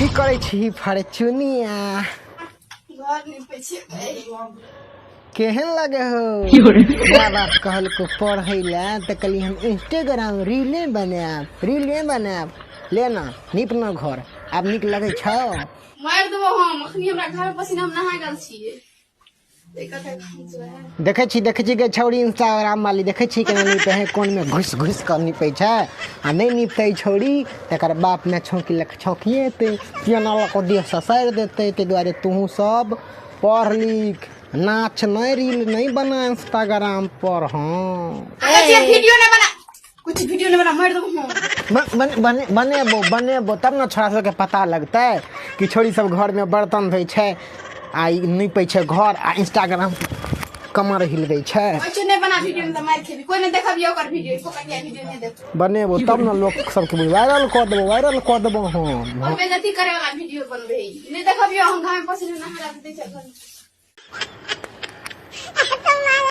कथी करै छी फरचुनिया? घर निपै छियै। केहन लगे हो? माय बाप कहलको पढ़ै लए तऽ कहली हम इंस्टाग्राम रीले बनायब, रीले बनायब। ले ना, नीप ना घर, आब नीक लगै छौ? मारि देबो हम अखनी। हमरा घर में पसीना, हम नहा गेल छियै। देखै छी, देखै छी गे छौड़ी इंस्टाग्राम वाली, देखै छी केना नीपै है? कोनमे घुसि घुसि कऽ नीपै छै। आ नहि नीपतै छौड़ी तकर बाप ने छौंकी लऽ कऽ छौंकिएतै, पियाना लऽ कऽ देह ससारि देतै। ताहि दुआरे तोहूँ सब पढ़ लिख, नाच नहि, रील नहि बना इंस्टाग्राम पर। हँ, वीडियो नहि बना, कुछ वीडियो नहि बना, मारि देबो हम। बनेबो, बनेबो तब ने छोड़ा सबके पता लगतै कि छोड़ी सब घरमे बर्तन धोइ छै आ ई नीपै छै घर आ इंस्टाग्राम कमर हिलबै छै। कुछ नहि बना वीडियो में तऽ मारि खेबी। कोई नहि देखबियो ओकर वीडियो, फोकटिया वीडियो नहि देख। बनेबो तब ने लोक सबके वायरल कऽ देबो, वायरल कऽ देबो हम। और बेइज्जती करे वाला वीडियो बनबे, नहीं देखबियो हम। घामे पसीना नहा दै छै घर।